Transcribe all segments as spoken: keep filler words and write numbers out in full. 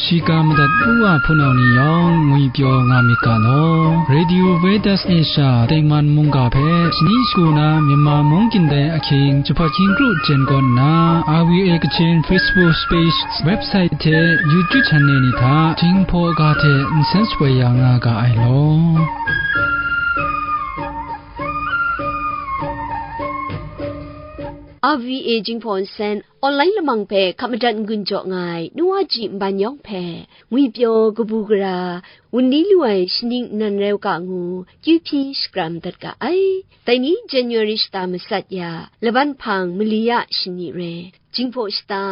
Shiga madat u wa hpunau ni yawng ngwi pyaw nga myit ga law. Radio Vedas Asia tengman mungga hpe shani shagu na Myanmar mung gindai ahkying jahpat hkying kru jen kawn nna, R V A Kachin Facebook page, website hte YouTube channel ni hta Jinghpaw ga hte nsen shapoi ya nga ga ai law. R V A Jinghpaw Nsen online lamang hpe hkap madat n-gun jaw nga ai nu wa ji nban yawng hpe, ngwipyaw kabu gara, wunli lu ai shaning nnan rai u ga ngu, kyu hpyi shakram dat ga ai. Dai ni January shata matsat ya, laban hpang mali ya shani rai, Jinghpaw shata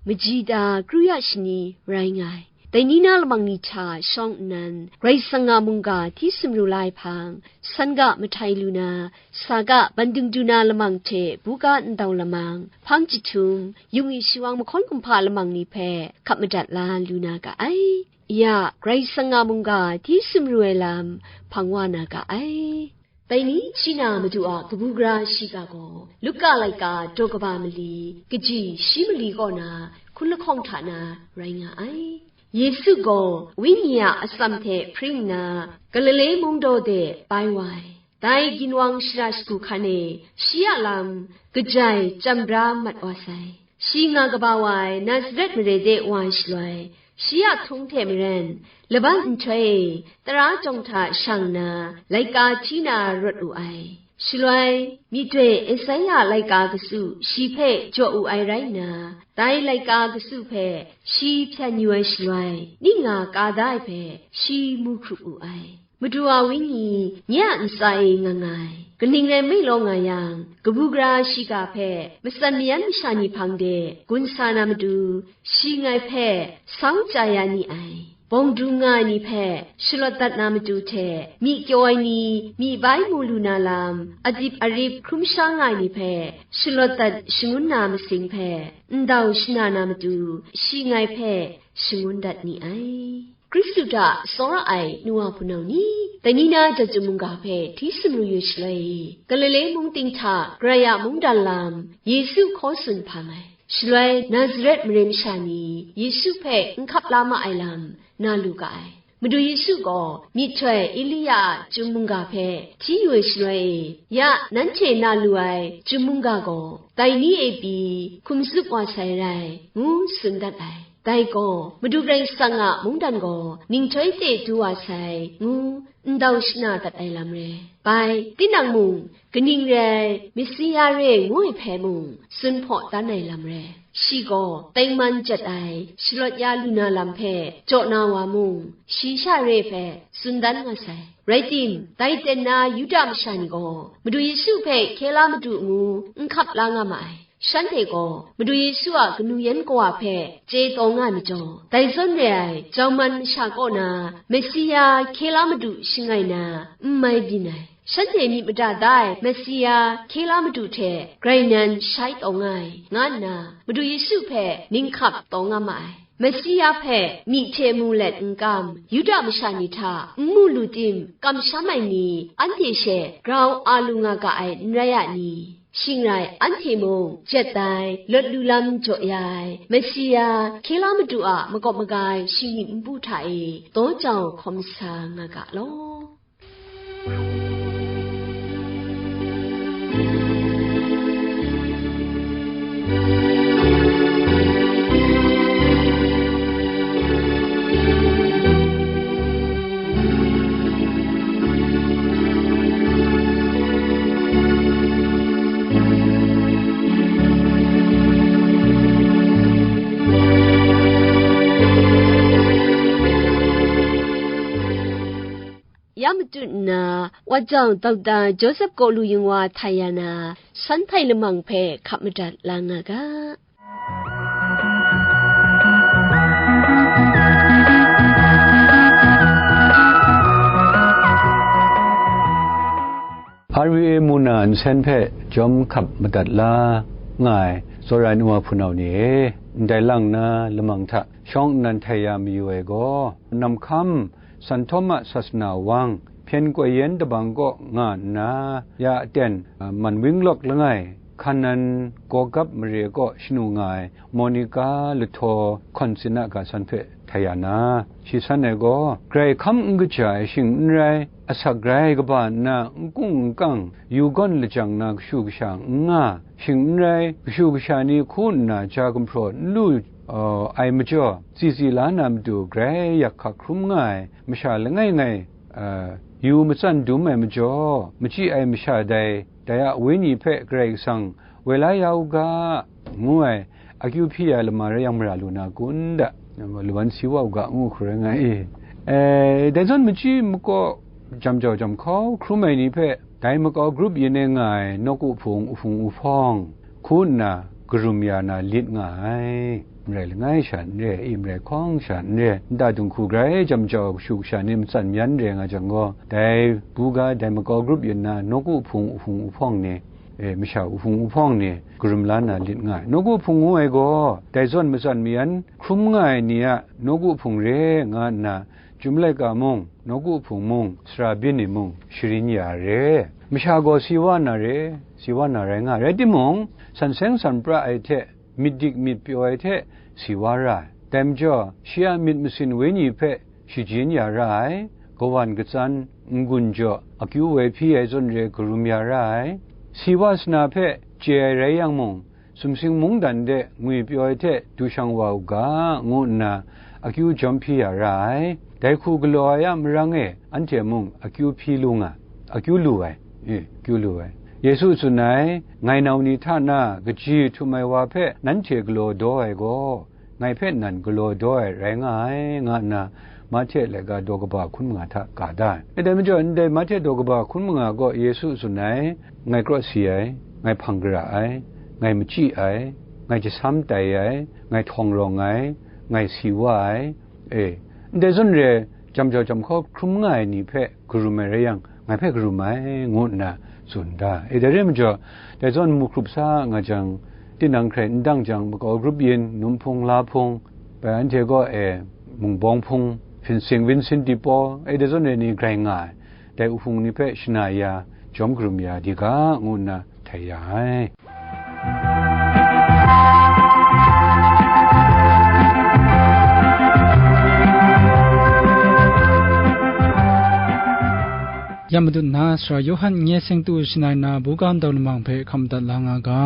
maji da kru ya shani rai nga ai. Dai ni na lamang ni hta shawng nnan, Karai Kasang a mungga hti sumru la ai hpang, san ga mahtai lu na, sa ga bandung du na lamang hte buga ndau lamang, hpang jahtum, yung i shawang mahkawn kumhpa lamang ni hpe hkap madat la lu na ga ai. Ya, Karai Kasang a mungga hti sumru ai lam hpang wa na ga ai. Dai ni hti na Madu a kabu gara shiga gaw, Luka laika daw kaba mali, kaji shi mali kaw na, hkun lahkawng hta na rai nga ai. Yesu gaw Wenyi a atsam hte hpring nna, Galile mung daw de bai wa ai. Dai ginwang shara shagu hkan e shi a lam kajai chyam bra mat wa sai. Shi nga kaba wa ai Nazaret mare de wa ai shaloi, shi a htung hte maren, laban nhtoi e tara jawng hta shang nna, laika hti na rawt wu ai. Shaloi, myihtoi Esaia laika katsu shi hpe jaw wu ai rai nna, dai laika katsu hpe shi hpyan yu ai shaloi, ning nga ka da ai hpe shi mu hkrup wu ai. Madu a Wenyi nye a ntsa e nga nga ai. Kaning rai nme law nga yang, kabu gara shiga hpe matsan mayan masha ni hpang de gun sa na matu, shi ngai hpe sau chya ya ni ai. Bawng du nga ai ni hpe shalawt dat na matu hte, myi kyaw ai ni, myi bai mu lu na lam, adip arip hkrum sha nga ai ni hpe shalawt dat shangun na masing hpe, ndau shana na matu, shi ngai hpe shangun dat ni ai. Hkristu hta tsawra ai nu wa hpunau ni, dai ni na Jahtum mungga hpe hti sumru yu shaloi, Galile mung ting hta Karai a mungdan lam Yesu hkaw tsun hpang ai. Shaloi Nazaret mare masha ni Yesu hpe n hkap la ma ai lam na lu ga ai. Madu Yesu gaw myihtoi Elia a Chyum mungga hpe hti yu ai shaloi e, ya, nanhte na lu ai Chyum mungga gaw dai ni e pyi hkum tsup wa sai rai, ngu tsun dat ai. Dai gaw, Madu Karai Kasang a mungdan gaw ninghtoi hte du wa sai, ngu ndau shana dat ai lam rai. Bai, tinang mung, kaning rai, Mesia re ngu ai hpe mung, tsun hpaw dan ai lam rai. Shi gaw, tengman jet ai, shalawt ya lu na lam hpe jaw na wa mung, shi sha re hpe tsun dan nga sai. Rai tim, dai ten na Yuda masha ni gaw, Madu Yesu hpe hkye la madu ngu n hkap la nga ma ai. Shanhte gaw Madu Yesu a kanu yan kawa hpe chye taw nga ai majaw, dai zawn re ai jawman masha kaw na Mesia hkye la madu shangai na n mai byin ai. Shanhte myit mada da ai Mesia hkye la madu hte grai nan shai taw nga ai, nga nna Madu Yesu hpe ninghkap taw nga ma ai. Mesia hpe myi hte mu let n kam, Yuda masha ni hta n mu lu tim, kamsham ai ni, anhte she grau a lu nga ga ai n rai a ni? Shing rai, anhte mung jet ai, lawt lu lam jaw ya ai, Mesia, hkye la madu a makawp maga ai shinggyim npu hta e daw jau hkawm sa nga ga law. Ya matut nna, Wajau Dokta Joseph Kawlu Yung wa htai ya na, shan htai lamang hpe hkap madat la nga ga. R V A mu na nsen hpe jawm hkap madat la nga ai, tsawra ai nu wa hpunau ni e, ndai lang na lamang hta shawng nnan htai ya mayu ai gaw, Namhkam San Htawma Sasana Wang, Hpyen Koi Yen Dabang kaw nga nna, ya aten, Man Wing Lawk langai, Hkanan Gawgap mare kaw shanu nga ai Monica Lahtaw Hkawn Sin a ga san hpe Htai ya na, shi san ai gaw, grai hkam n kaja ai shing n rai, asak grai kaba nna n kung n kang, yu gawn lajang na kashu kasha n nga, shing n rai, kashu kasha ni hku nna ja gumhpraw n lu, uh, ai majaw, tsi tsi la na matu grai yak hkak hkrum nga ai masha langai ngai, uh, yu matsan dum ai majaw, machyi ai masha dai, dai a wenyi hpe Karai Kasang woi la ya u ga, ngu ai akyu hpyi ai lama rai yang mara lu na kun da, lawan si wa u ga, ngu hkru rai nga i. E, dai zawn machyi makaw jam jau jam hkau hkrum ai ni hpe, dai makau grup yin e nga ai nawku hpung uhpung uhpawng hku nna karum ya na lit nga ai. Marai langai sha n re, i marai hkawng sha n re, nta dinghku grai jam jau kashu kasha ni matsan mayan re nga jang gaw, dai buga dai makau grup yin na nawku hpung uhpung uhpawng ni, e, masha uhpung uhpawng ni karum la na lit nga ai. Nawku hpung ngu ai gaw, dai zawn matsan mayan hkrum nga ai ni a nawku hpung re nga nna, chyum laika mung, nawku hpung mung, sara byin ni mung, sharin ya re. Masha gaw si wa na re, si wa na rai nga ai. Rai timung, san seng san pra ai hte, myit dik myit pyaw ai hte si wa ra ai. Dai majaw, shi a myit masin wenyi hpe shajin ya ra ai, kawan katsan, n-gun jaw, akyu woi hpyi ai zawn re karum ya ra ai. Si wa sana hpe chye ai rai yang mung, sumsing mungdan de ngwi pyaw ai hte du shang wa u ga, ngu nna akyu jawm hpyi ya ra ai. Dai hku galaw ai a marang e anhte mung akyu hpyi lu nga, akyu lu ai, e, akyu lu ai. Yesu tsun ai, ngai nau ni hta na kaji htum ai wa hpe nanhte galaw daw ai gaw, ngai hpe nan galaw daw ai rai nga ai, nga nna Mahte laika daw kaba hkun manga hta ga da ai. E, dai majaw, ndai Mahte daw kaba hkun manga gaw Yesu tsun ai, ngai krawsi ai, ngai hpang gara ai, ngai machyi ai, ngai jasam tai ai, ngai htawng rawng ai, ngai si wa ai, e, ndai zawn re jam jau jam hkau hkrum nga ai ni hpe karum ai rai yang, ngai hpe karum ai, ngu nna tsun da. E, dai re ai majaw, dai zawn mu hkrup sa nga jang, tinang hkrai n dang jang, makau grup yin, num hpung, la hpung, bai anhte gaw e, mungbawng hpung, Vincent, Vincent de Paul, e, dai zawn re ni grai nga ai, dai uhpung ni hpe shana ya, jawm karum ya di ga, ngu nna htai ya ai. Ya madat na, Sara Yawhan nye seng tu shanai na buga ndau lamang hpe hkam dat la nga ga.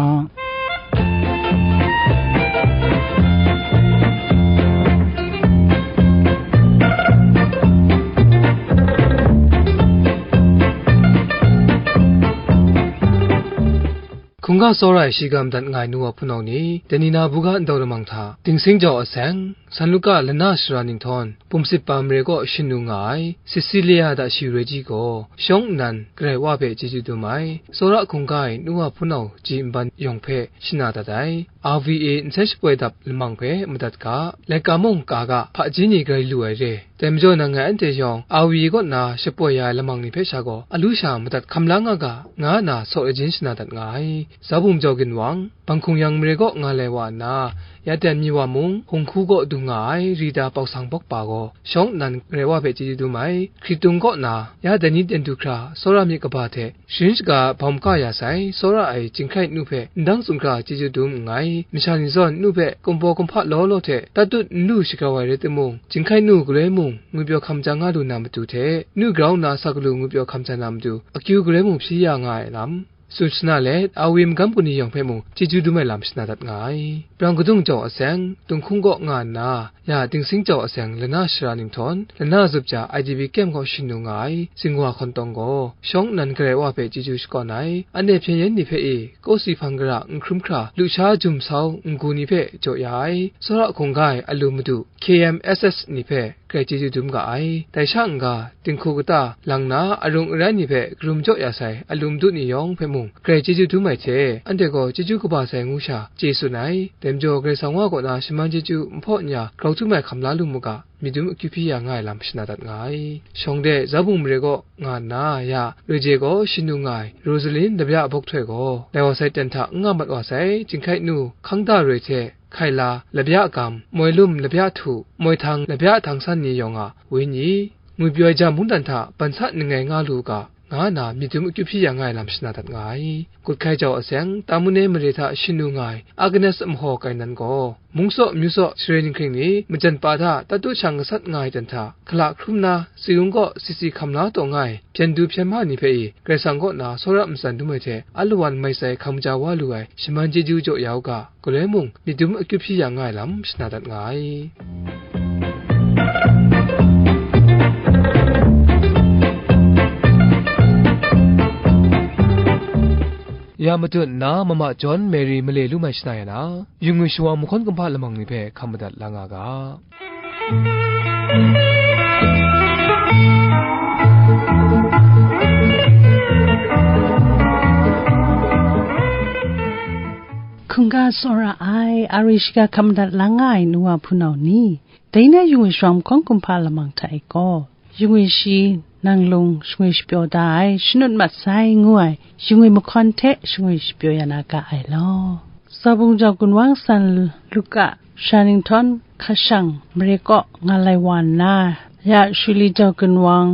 Hkungga tsawra ai shiga madat nga ai nu wa hpunau ni, dai ni na buga ndau lamang hta, Dingsing Jau a seng, San Luka lana shara ninghtawng, Pumsit pa mare kaw shin nu nga ai, Sisilia da shi roi ji gaw, shawng nnan Karai Wa hpe chyeju dum ai, tsawra hkungga ai nu wa hpunau ji nban yawng hpe shana dat ai, R V A nsen shapoi dap lamang hpe madat ga, laika mung ka ga, hpaji ni grai lu ai re. Dai majaw nang ngai anhte yawng, R V A kaw na shapoi ya ai lamang ni hpe sha gaw, alu sha madat hkam la nga ga, nga na saw lajin shana dat nga ai. Zabum jau ginwang, Bang hkung yang mare kaw nga lai wa nna, ya ten mi wa mung, hung hku kaw dung nga ai, Rita pausang bawk pa gaw, shawng nnan Karai Wa hpe chyeju dum ai, hkritung kaw na, ya dai ni ten du hkra, tsawra myit kaba hte, sharin shaga bawm ka ya sai, tsawra ai chyinghkrai nu hpe, ndang tsun hkra chyeju dum nngai, masha ni zawn nu hpe, kumhpaw kumhpa law law hte, tatut n lu shagrau ai rai timung, chyinghkrai nu galoi mung, ngwipyaw hkam ja nga lu na matu hte, nu grau nna sa galu ngwipyaw hkam ja na matu, akyu galoi mung hpyi ya nga ai lam. Tsun shana let, R V A magam kaw ni yawng hpe mung chyeju dum ai lam shana dat nga ai. Brang kadung jau a seng, Tunghkung kaw nga nna, ya Dingsing jau a seng lana shara ninghtawng, lana zup ja I D P kyem kaw shin nu nga ai, Tsingwa hkawn tawng gaw, shawng nnan Karai Wa hpe chyeju shakawn ai, anhte hpyen yen ni hpe e, kawsi hpang gara n hkrum hkra, lusha jum sau n-gu ni hpe jaw ya ai, tsawra hkungga ai alu madu, K M S S ni hpe, grai chyeju dum ga ai. Dai sha n-ga, dinghku kata lang na, arung arai ni hpe karum jaw ya sai, alu madu ni yawng hpe mung, grai chyeju dum ai hte, anhte gaw chyeju kaba sai ngu sha, chye tsun ai. Dai majaw, Karai Kasang Wa kaw na shaman chyeju n hpaw n ya, grau htum ai hkam la lu mu ga, myit dum akyu hpyi ya nga ai lam shana dat nga ai. Shawng de, Zabung mare kaw nga nna, ya, Roi je gaw shin nu nga ai, Rosalin labya bawk htoi gaw, lai wa sai ten hta n nga mat wa sai, chyinghkai nu, hkang da roi hte, hkai la, labya gam, moi lum labya htu, moi htang labya htang san ni yawng a wenyi, ngwipyaw ai ja mungdan hta ban sa nangai nga lu u ga, nga nna myit dum akyu hpyi ya nga ai lam shana dat nga ai. Kut hkai jau a seng, Tamune mare hta shanu nga ai Agnes mahaw Kainan gaw, mung saw myu saw share ninghkring ni majan pa hta tatu shang gasat nga ai jan hta, hkala hkrum na, tsi-ung kaw sisi hkam la taw nga ai, hpyen du hpyen ma ni hpe i, Karai Kasang kaw na tsawra matsan dum ai hte, alawan mai sai hkam ja wa lu ai, shaman chyeju jaw ya u ga, galoi mung, myit dum akyu hpyi ya nga ai lam shana dat nga ai. Ya matut nna, Mama John Mary male lu mai shana ya na, yu ngwi shawa mahkawn kumhpa lamang ni hpe hkam madat la nga ga. Hkungga tsawra ai, ari shiga hkam madat la nga ai nu wa hpunau ni, dai na yu ngwi shawa mahkawn kumhpa lamang hta e gaw, yu ngwi shi nang lung shangwi shapyaw da ai, shanut mat sai ngu ai, yu ngwi mahkawn hte shangwi shapyaw ya na ga ai law. Zabung jau gunwang san Luka, sha ninghtawn hka shang mare kaw nga lai wa nna, ya Shuli jau gunwang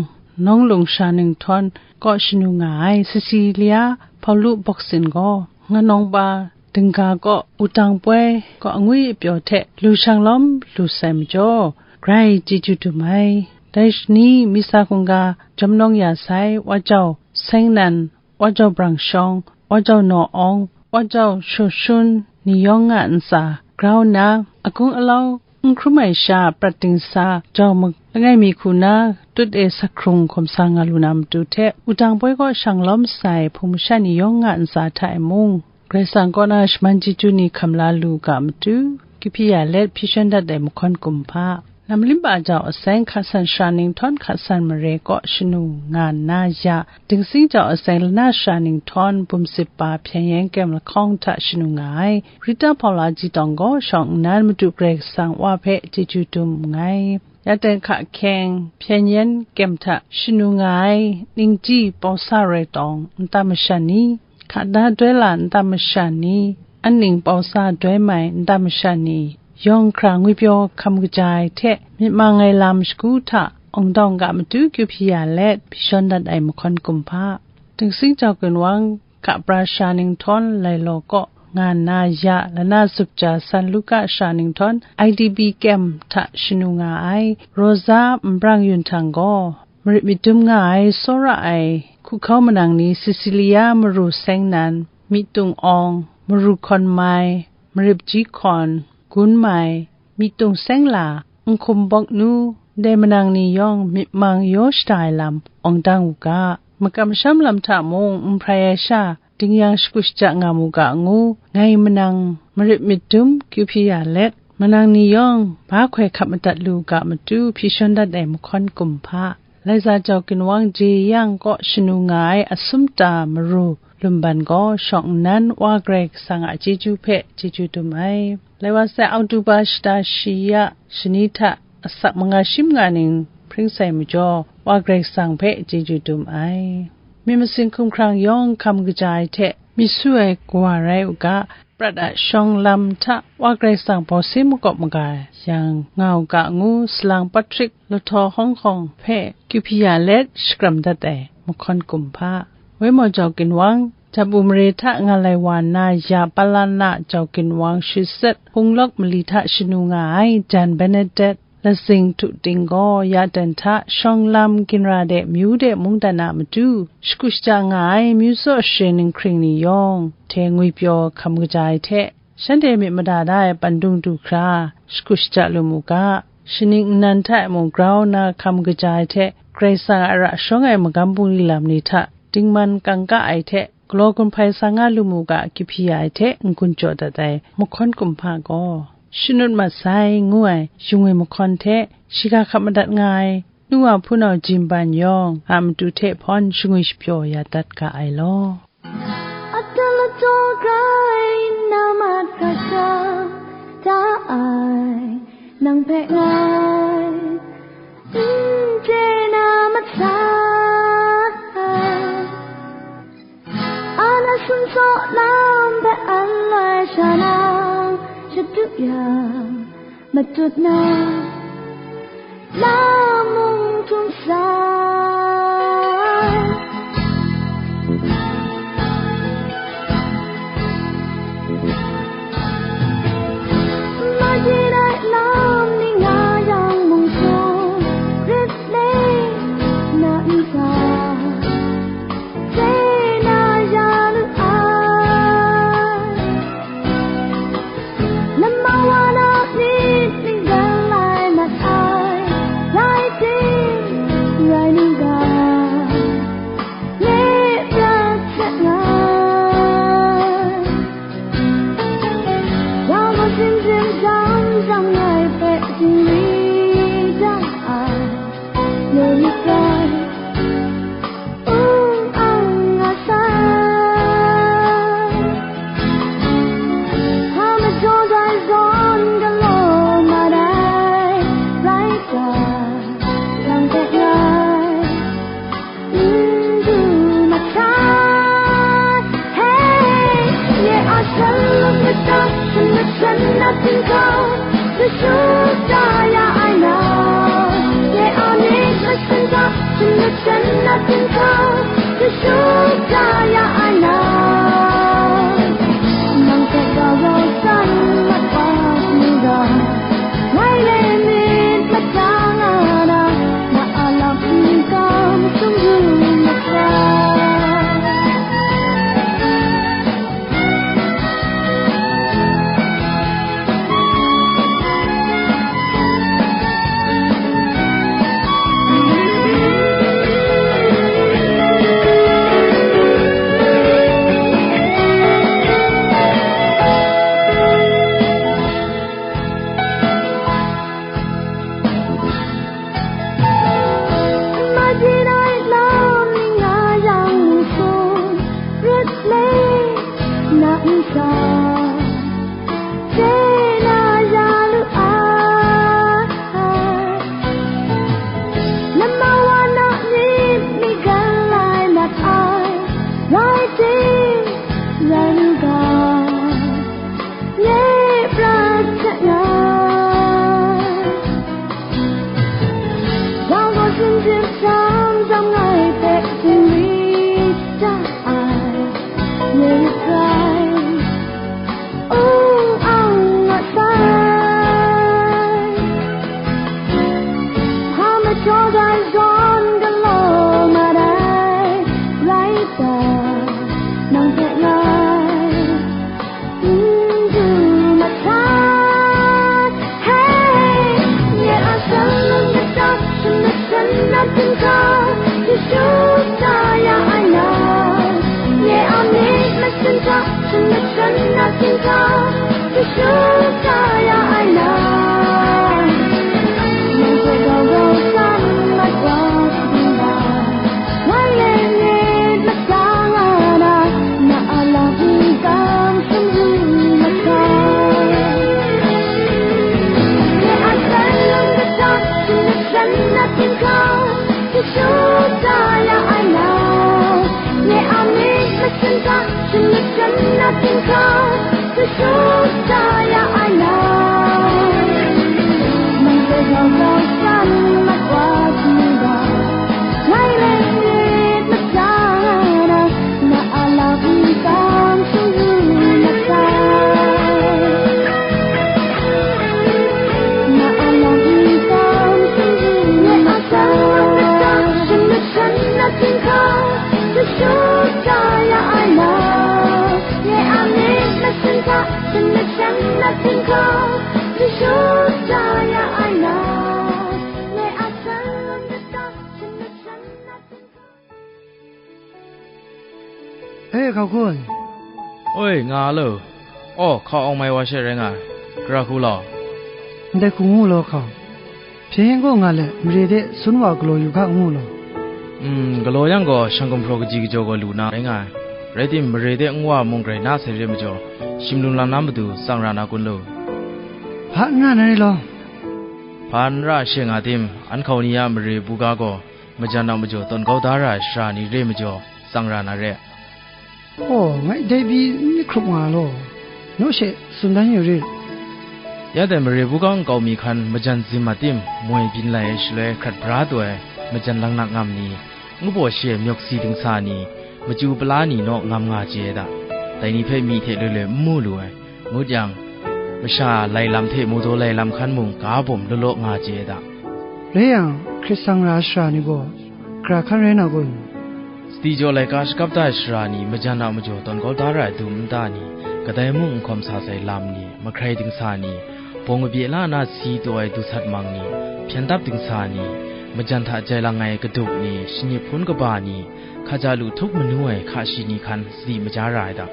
nawng lung sha ninghtawn kaw shanu nga ai Cecilia Paulu Boksin gaw, nganawng pa dingga kaw wudang poi kaw angwi apyaw hte lu shang lawm lu sai majaw, grai chyeju dum ai. Dai shani misa hkungga jawm nawng ya sai Wa jau Seng Nan, Wa jau Brang Shawng, Wa jau Naw Awng, Wa jau Shaw Shun ni yawng nga ntsa grau nna, agung alau n hkrum ai sha prat dingsa jau ma-, langai mi hku na tut e sak hkrung hkawm sa nga lu na matu hte, wudang poi kaw shang lawm sai hpung masha ni yawng nga ntsa hta e mung, Karai Kasang kaw na shaman chyeju ni hkam la lu ga matu, kyu hpyi ya let hpyi shawn dat ai mahkawn kumhpa. Lam limba jau a seng hka san sha ninghtawn hka san mare kaw shanu nga nna ya, Dingsing jau a seng lana sha ninghtawn bum sip pa hpyen yen kem lahkawng hta shanu nga ai Rita Paula Jitawng gaw shawng nnan Madu Karai Kasang Wa hpe chyeju dum nngai. Ya ten hka hkyeng hpyen yen kem hta shanu nga ai Ningji Pawsa Rai Tawng nta masha ni, hka da doi la nta masha ni, anning Pawsa doi mai nta masha ni, yawng hkra ngwipyaw hkam kaja ai hte myit mang ai lam shagu hta awng dawng ga matu kyu hpyi ya let hpyi shawn dat ai mahkawn kumhpa. Dingsing jau gunwang ga pra sha ninghtawn lai law kaw nga nna ya lana zup ja san Luka sha ninghtawn I D P kem hta shanu nga ai Rosa Nbrang Yun Htang gaw, marit myit dum nga ai tsawra ai hkuhkau manang ni Cecilia Maru Seng Nan, Myit Tung Awng, Maru Hkawn Mai, Marip Ji Hkawn, Gun Mai, Myit Tung Seng La, Nhkum Bawk Nu, ndai manang ni yawng myit mang yaw shada ai lam awng dang u ga, makam masham lam hta mung n hprai ai sha, ding yang shagu shaja nga mu ga ngu, ngai manang marit myit dum kyu hpyi ya let, manang ni yawng ba hkoi hkap madat lu u ga matu hpyi shawn dat ai mahkawn kumhpa. Laiza jau ginwang Jeyang kaw shanu nga ai Asumta Maru Lumban gaw shawng nnan Wa Karai Kasang a chyeju hpe chyeju dum ai. Lai wa sai Oktoba shata shi ya shani hta asak manga shi manga ning hpring sai majaw, Wa Karai Kasang hpe chyeju dum ai. Myit masin hkumhkrang yawng hkam kaja ai hte, myit su ai kawa rai u ga, prat a shawng lam hta Wa Karai Kasang baw si makawp maga yang nga u ga ngu, salang Patrick Lahtaw Hawng Hkawng hpe kyu hpyi ya let shakram dat ai mahkawn kumhpa. Woi Maw Jau ginwang, Jabu mare hta nga lai wa nna ya Palana Jau ginwang shi set hpung lawk mali hta shanu nga ai Jan Benedet, Lazing Htu Ting gaw ya ten hta shawng lam ginra de myu de mungdan a matu, shagu shaja nga ai myu tsaw share ninghkring ni yawng hte ngwipyaw hkam kaja ai hte, shanhte myit mada da ai pandung du hkra, shagu shaja lu mu ga, shaning nnan hta e mung grau nna hkam kaja ai hte, Karai Kasang a ra shawng ai magam bungli lam ni hta dingman kangka ai hte, galaw gun hpai sa nga lu mu ga, kyu hpyi ya ai hte n-gun jaw dat ai mahkawn kumhpa gaw, shanut mat sai ngu ai yu ngwi mahkawn hte, shiga hkap madat nga ai nu wa hpunau Jin Ban yawng a matu hte hpawn shangwi shapyaw ya dat ga ai law. Atalataw grai na mat ga sha da ai, nang hpe ngai n chye na mat sai. An a sumsaw lam hpe an lai sha na, shadu yang matut na, la mung htum sai. N ta, tena ya lu ai. Lama wa na myit ning dan lai mat ai, rai ting, rai nu ga, nye prat hte nga. Wa gaw shim shim jam jam ngai hpe zingri da ai, nye myit rai, ung ang nga sai. Hpa majaw dai zawn galaw mat ai, rai ta, nang hte ngai n du mat sai. Hey, nye a shalom kata, shing mashan na htingkau, Jeshu ta ya ai na, nye a myit mashin hta, shing mashan na htingkau, Jeshu ta ya ai na. Nang hte grau grau san mat wa ni ga, ngai le myit mada nga na, na a lam n kam sung yu mat ra. Maji nai lam ni nga yang sung, rit le na nsa, chye na ya lu ai. Lama wa na myit mi gan lai mat ai, rai ting, rai nu ga, nye prat hte nga. Wa gaw shim shim jam jam ngai hpe zingri da ai, nye myit rai, ung ang nga sai. Hpa majaw dai zawn galaw mat ai, rai ta, nang hte ngai n du mat sai. Hey, nye a shalom kata, shing mashan na htingkau, Jeshu ta ya ai na, nye a myit mashin hta, shing mashan na htingkau, Jeshu ta ya ai na. Nang hte grau grau san mat wa dinga, ngai le myit mada nga na, na a lam n kam sung yu mat ga. Nye a shalom kata, shing mashan na htingkau, Jeshu ta ya ai na. Nye a myit mashin hta, shing mashan na htingkau, Jeshu ta ya ai na. Nang hte grau grau san mat wa dinga, ngai le myit mada nga na, na a lam n kam sung yu mat ga. Na a lam n kam sung yu mat ga. Shing mashan na htingkau, Jeshu ta ya ai na. Nye a myit mashin hta, shing mashan na htingkau, Jeshu ta ya ai na. Nye a shalom kata, shing mashan na htingkau. E, hkau hkun. Oi, nga lo. Aw, hkau awng mai wa she rai nga ai. Gara hku law. Ndai hku ngu law, hkau. Hpyen gaw nga let, mare de sun wa galaw yu ga ngu law. Mm, galaw yang gaw, shang gumhpraw kaji kajaw gaw lu na rai nga ai. Rai tim, mare de nwa mung grai na sai re majaw, shim lung lam na matu tsang ra na kun lo? Hpa n ra na re law. Hpa n ra she nga tim, an hkau ni a mare buga gaw, majan a majaw tawn kau da ra ai sara ni re majaw, tsang ra na re. Aw, ngai dai pyi n myit hkrup nga law, naw she tsun dan yu rit. Ya dai mare buga nkau mi hkan majan zim a tim, moi byin lai ai shaloi hkrat bra taw ai majan laknak ngam ni, ngu baw shi ai myawk si dingsa ni, machyu pala ni naw ngam nga chye ai da. Dai ni hpe myi hte loi loi n mu lu ai, ngut yang, masha lai lam hte mawdaw lai lam hkan mung ga bawm law law nga chye ai da. Rai yang, hkrit sang ra ai sara ni gaw, Gara hkan rai na kun? Sadi jaw laika shakap da ai shara ni, majan a majaw tawn kau da ra ai dum nta ni, kadai mung n hkawm sa sai lam ni, mahkrai dingsa ni, bawng kabye la na si taw ai du sat mang ni, hpyen dap dingsa ni, majan hta jai lang ai kaduk ni, shanip hpun kaba ni, hkaja lu htup manu ai hka shi ni hkan sadi maja ra ai da.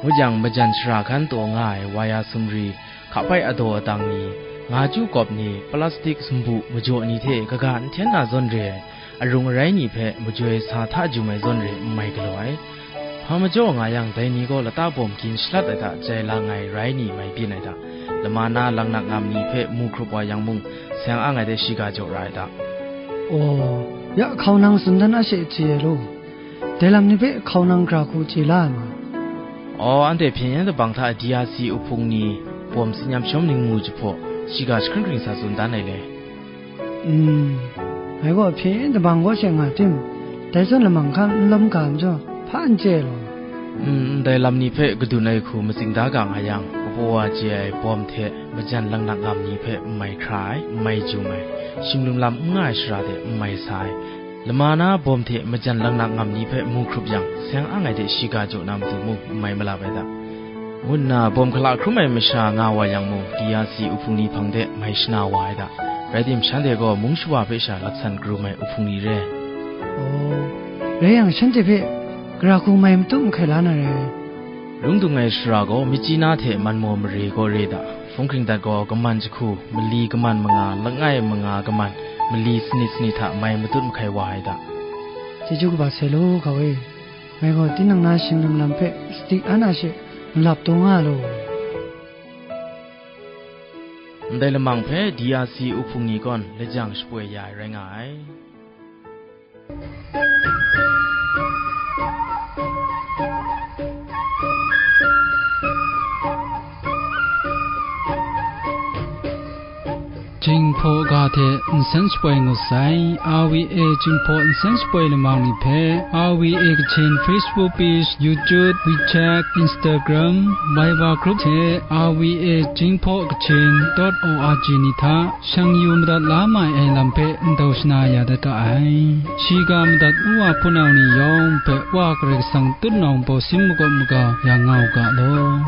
Ngut yang, majan shara hkan taw nga ai waya sumri, hkapai adaw adang ni, nga chyu kawp ni, plastik sumbu majaw ni hte kaga n hten na zawn re ai, arung arai ni hpe majoi sa hta jum ai zawn re n mai galaw ai. Hpa majaw nga yang, dai ni gaw lata bawm gin shalat ai hta jai lang ai rai ni mai byin ai hta, lama na langnak ngam ni hpe mu hkrup wa yang mung, seng ang ai de shiga jaw ra ai hta. Aw, ya hkau nang tsun dan a she chye ai law, dai lam ni hpe hkau nang gara hku chye la ai ma? Aw, anhte hpyen yen dabang hta D R C uhpung ni bawm tsin yam shawm ningmu jahpaw, shiga jahkring hkring sa tsun dan ai le. Mm, ngai gaw hpyen yen dabang gaw she nga tim, dai zawn lamang hkan n lawm ga majaw, hpa n chye ai law. Mm, ndai lam ni hpe kadun ai hku matsing da ga nga yang, kapaw wa chye ai bawm hte majan langnak ngam ni hpe n mai hkra ai, n mai jum ai, shinglim lam n nga ai shara de n mai sa ai, lama na bawm hte majan langnak ngam ni hpe mu hkrup yang, seng ang ai de shiga jaw na matu mung n mai malap ai da, ngu nna bawm hkala hkrum ai masha nga wa yang mung, D R C uhpung ni hpang de mai shana wa ai da. Rai tim, shanhte gaw mung shawa hpe sha laksan karum ai uhpung ni re. Aw, rai yang, shanhte hpe gara hku mai matut mahkai la na re. Lung dung ai shara gaw, myit chyi na hte man maw mare gaw re da, hpung hkring dat gaw, kaman jahku, mali kaman manga, langai manga kaman, mali sanit sanit hta mai matut mahkai wa ai da. Chyeju kaba sai law, hkau e. Ngai gaw tinang na shinglim lam hpe sadi an a she malap taw nga law. Ndai lamang hpe D R C uhpung ni gaw lajang shapoi ya ai rai nga ai. Jinghpaw ga hte nsen shapoi ngut sai, R V A Jinghpaw nsen shapoi lamang ni hpe, R V A Kachin Facebook page, YouTube, WeChat, Instagram, Viber group hte R V A Jinghpaw Kachin dot O R G ni hta shang yu madat la mai ai lam hpe ndau shana ya dat ga ai. Shiga madat u wa hpunau ni yawng hpe Wa Karai Kasang tutnawng baw sin makawp maga ya nga u ga law.